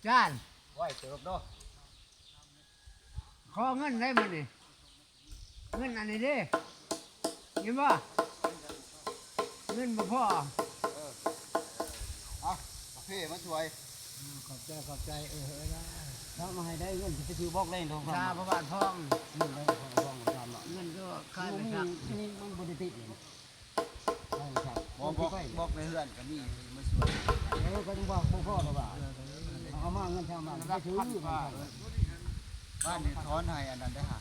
ການ ໄວເຕີບເນາະ ຂໍເງິນໄດ້ມື້ນີ້ ເງິນອັນນີ້ເດ້ ເຫັນບໍ່? ເງິນບໍ່ພໍ ເອີ ເອົາກາເຟມາຊ່ວຍ ຂອບໃຈ ຂອບໃຈ ເອີ ເອີ ໄດ້ ຖ້າມາໃຫ້ໄດ້ເງິນ ຊິໄປຊື້ບລັອກໄດ້ດອກ ຊາ ພໍ່ບ້ານພອງ ເງິນໄດ້ ພໍ່ບ້ານພອງ ເງິນກໍຂາຍໄປ ມັນ ມັນບໍ່ໄດ້ຕິດ ບໍ່ ບລັອກ ບລັອກໃນເຮືອນກໍມີມາຊ່ວຍ ເອີ ກໍຍັງວ່າບໍ່ພໍແລ້ວວ່າ ເອົາມາເງິນຊາວມາໄປຊື້ ບ້ານນີ້ຖອນໃຫ້ອັນນັ້ນໄດ້ຫາ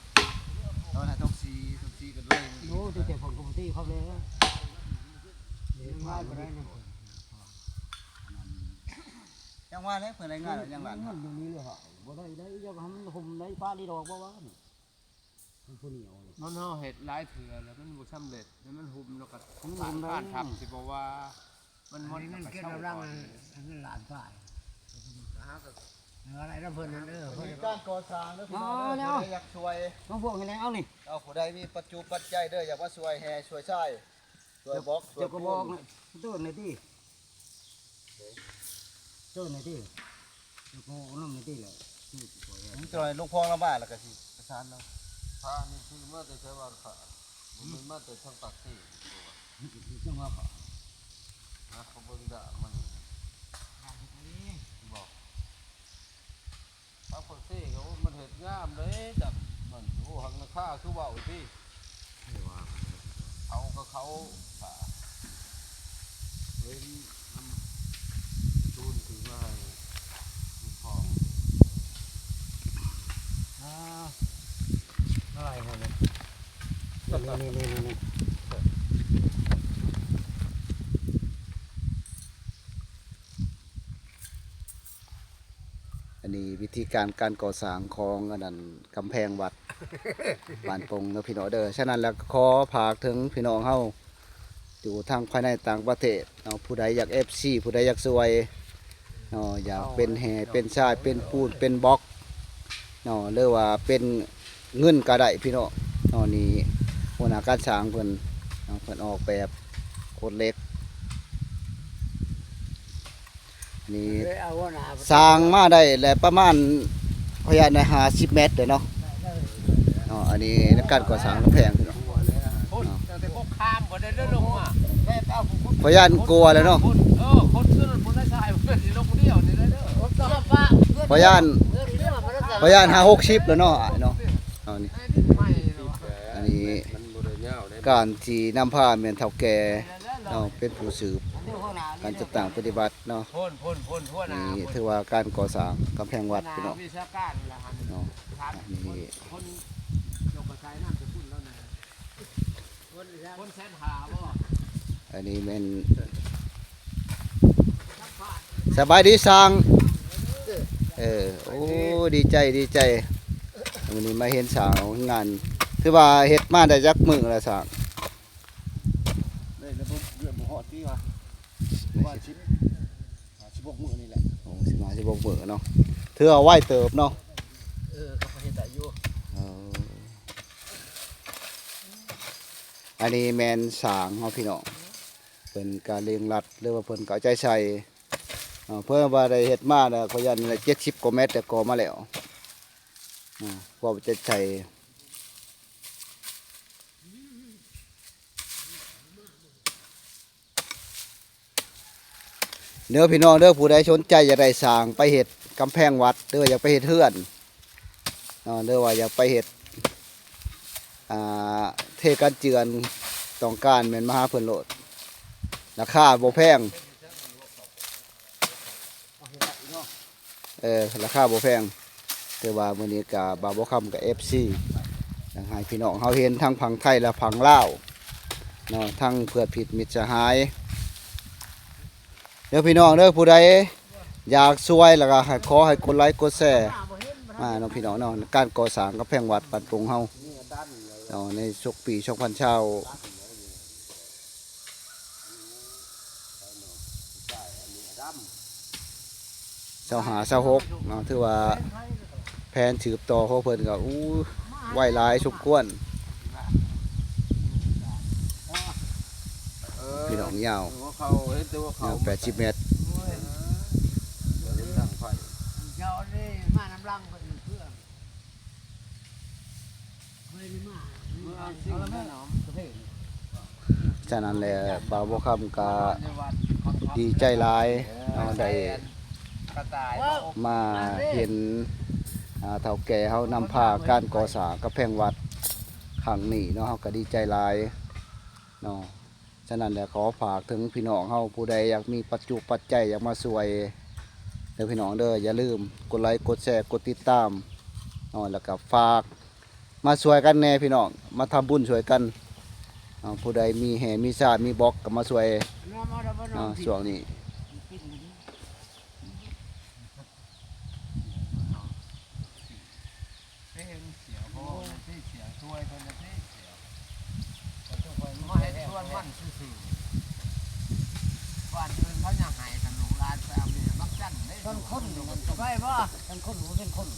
ຖອນໃຫ້ທອງສີ ທອງສີກໍດ້ວຍ ໂອ້ ແຕ່ ແຕ່ຜົນກໍບໍ່ຕິເຂົາເລີຍ ຍັງວ່າບໍ່ໄດ້ນະ ຍັງວ່າແຫຼະ ເພິ່ນລາຍງານແລ້ວຍັງຫຼານ ເງິນຢູ່ນີ້ເລີຍ ບໍ່ໄດ້ ໄດ້ ຢາກໃຫ້ມັນຫົ່ມໄດ້ປານນີ້ດອກ ບໍ່ວ່ານີ້ ມັນຜູ້ໜຽວນີ້ ມັນເຮົາເຮັດຫຼາຍເທື່ອແລ້ວ ມັນບໍ່ສຳເລັດ ແລ້ວມັນຫຸ່ມ ແລ້ວກໍ ມັນຫຸ່ມໄດ້ ສານຜ່ານທັບ ຊິບໍ່ວ່າ ມັນໝົດ ອັນນີ້ເງິນເກັບກຳລັງ ເງິນລ້ານປາຍ ເອີ ໄດ້ນຳເພິ່ນນັ້ນເດີ ເພິ່ນມີການກໍ່ສ້າງເດີ ພີ່ນ້ອງເດີ ຜູ້ໃດຢາກຊ່ວຍ ຕ້ອງພວກໃຫ້ແລ້ວນີ້ ເອົາ ຜູ້ໃດມີປັດຈຸປັດໄຈເດີ ຢາກມາຊ່ວຍແຮ່ຊ່ວຍຊາຍ ຊ່ວຍບລັອກ ຊ່ວຍປູນ ເຕີນໃນຕິ ເຕີນໃນຕິ ເຈົ້າກໍນຳໃນຕິແຫຼະ ຄືບໍ່ແມ່ນ ຈອຍ ຫຼວງພໍ່ລາວມາແລ້ວກໍຊິປະສານເນາະ ພະນີ້ຄືມາແຕ່ໄສວ່າພະ ບໍ່ແມ່ນມາແຕ່ທາງປາກເຊ ຈັ່ງວ່າພະ ຫາເຂົາເບິ່ງດາມັນ ບອກ ພະປາກເຊກໍ ໂອ້ ມັນເຮັດງາມເດ້ ຈັກມັນ ໂອ້ ຫັກນາຄາຄືເວົ້າຕິ ເຂົາກໍເຂົາ ເຫັນນຳ ຈູນຄືມາໃຫ້ ຂອງ ອ່າ ຫຼາຍແທ້ເນາະ ນີ້ໆໆໆ ອັນນີ້ວິທີການ ການກໍ່ສ້າງຂອງອັນນັ້ນ ກຳແພງວັດບ້ານປົງເນາະ ພີ່ນ້ອງເດີ. ສະນັ້ນແລ້ວກໍຂໍຝາກເຖິງພີ່ນ້ອງເຮົາຢູ່ທາງພາຍໃນຕ່າງປະເທດເນາະ, ຜູ້ໃດຢາກ ເອັຟຊີ ຜູ້ໃດຢາກຊ່ວຍເນາະ, ຢາກເປັນແຮ່ເປັນຊາຍ ເປັນປູນເປັນບລັອກເນາະ ຫຼືວ່າເປັນເງິນກໍໄດ້ພີ່ນ້ອງເນາະ. ນີ້ຫົວໜ້າການສ້າງເພິ່ນເນາະ, ເພິ່ນອອກແບບໂຄດເຫຼັກ. ນີ້ສ້າງມາໄດ້ແລ້ວປະມານ ພະຍານໄດ້ຫ້າສິບແມັດເດ້ເນາະ. ເນາະ ອັນນີ້ໃນການກໍ່ສ້າງກຳແພງເນາະ. ພະຍານກວ່າແລ້ວເນາະ. ພະຍານ ພະຍານຫ້າຫົກສິບແລ້ວເນາະ ອ້າຍເນາະ. ເອົານີ້ ອັນນີ້ການທີ່ນຳພາແມ່ນເຖົ້າແກ່ເນາະ ເປັນຜູ້ສືບການຈັດຕັ້ງປະຕິບັດ ເນາະ. ນີ້ຖືວ່າການກໍ່ສ້າງກຳແພງວັດພີ່ນ້ອງເນາະ. ອັນນີ້ ອັນນີ້ແມ່ນ ສະບາຍດີຊ່າງ. ເອີ ໂອ້ ດີໃຈ ດີໃຈ ມື້ນີ້ມາເຫັນຊ່າງເອົາງານ. ຖືວ່າເຮັດມາໄດ້ຈັກມື້ແລ້ວຊ່າງ? ໄດ້ແລ້ວ ບໍ່ ເດືອນບໍ່ຮອດຕິວ່າ ປະມານສິບ ສິບຫົກມື້ນີ້ແຫຼະ. ໂອ້ ສິບຫ້າ ສິບຫົກມື້ເນາະ, ຖືວ່າໄວເຕີບເນາະ. ເອີ ກໍພໍເຮັດໄດ້ຢູ່. ເອີ ອັນນີ້ແມ່ນຊ່າງເຮົາພີ່ນ້ອງ, ເພິ່ນກະເລັ່ງລັດ ຫຼືວ່າເພິ່ນກະເອົາໃຈໃສ່ເນາະ. ເພິ່ນວ່າໄດ້ເຮັດມາແລ້ວ ຂ້ອຍຢ້ານໄດ້ເຈັດສິບກວ່າແມັດ ແຕ່ກໍ່ມາແລ້ວ ເນາະ ເວົ້າໃຈໃສ່. ເດີພີ່ນ້ອງເດີ ຜູ້ໃດສົນໃຈຢາກໄດ້ສ້າງໄປເຮັດກຳແພງວັດ ຫຼືວ່າຢາກໄປເຮັດເຮືອນເນາະ ຫຼືວ່າຢາກໄປເຮັດ ອ່າ ເທກັນເຈື່ອນ ຕ້ອງການແມ່ນມາຫາເພິ່ນໂລດ. ລາຄາບໍ່ແພງ. ເອີ ລາຄາບໍ່ແພງ. ແຕ່ວ່າມື້ນີ້ກະບ່າວບົວຄຳກັບ ເອັຟຊີ ຢາກໃຫ້ພີ່ນ້ອງເຮົາເຫັນທັງຝັ່ງໄທ ແລະ ຝັ່ງລາວເນາະ, ທັງເພື່ອນມິດສະຫາຍ. ເດີພີ່ນ້ອງເດີ ຜູ້ໃດຢາກຊ່ວຍ ແລ້ວກໍໃຫ້ ຂໍໃຫ້ກົດໄລກົດແຊມາເນາະ ພີ່ນ້ອງເນາະ. ການກໍ່ສ້າງກຳແພງວັດບ້ານປົງເຮົາເນາະ ໃນສົກປີສອງພັນຊາວ ຊາວຫ້າ ຊາວຫົກເນາະ, ຖືວ່າແຜນສືບຕໍ່ຂອງເພິ່ນກໍ ອູ້ ໄວຫຼາຍສົມຄວນ. ເອີ ພີ່ນ້ອງ ຍາວ ຫົວເຂົ່າ ເຫັນແຕ່ຫົວເຂົ່າ ຍາວແປດສິບແມັດ. ເອີ ເດີນທາງໄຟ ຫຼັງເພິ່ນເພື່ອ ເມື່ອເອົາສິ່ງແມ່ນ້ຳ ສະນັ້ນແຫຼະ ບ່າວບົວຄຳກະດີໃຈຫຼາຍເນາະ ໄດ້ມາເຫັນ ອ່າ ເຖົ້າແກ່ເຮົານຳພາການກໍ່ສ້າງກຳແພງວັດຄັ້ງນີ້ເນາະ ເຮົາກະດີໃຈຫຼາຍເນາະ. ສະນັ້ນແຫຼະ ຂໍຝາກເຖິງພີ່ນ້ອງເຮົາ ຜູ້ໃດຢາກມີປັດຈຸປັດໄຈ ຢາກມາຊ່ວຍເດີພີ່ນ້ອງເດີ ຢ່າລືມກົດໄລ ກົດແຊ ກົດຕິດຕາມເນາະ ແລ້ວກະຝາກມາຊ່ວຍກັນແດ່ພີ່ນ້ອງ ມາທຳບຸນຊ່ວຍກັນເນາະ. ຜູ້ໃດມີແຮ່ມີຊານ ມີບລັອກກະມາຊ່ວຍເນາະ ຊ່ວງນີ້. ເປັນເສຍ ເພາະວ່າມັນເສຍ ຊ່ວຍເພິ່ນເດ້ ເສຍ ມາເຮັດສວນມັນຊື່ໆ ບ້ານອື່ນເຂົາຍັງໃຫ້ກັນ ລູກຫຼານໄປເອົາເມຍບັກຈັນເດ້ ເປັນຄົນມັນສະບາຍບໍ່ ເປັນຄົນບໍ່ເປັນຄົນ.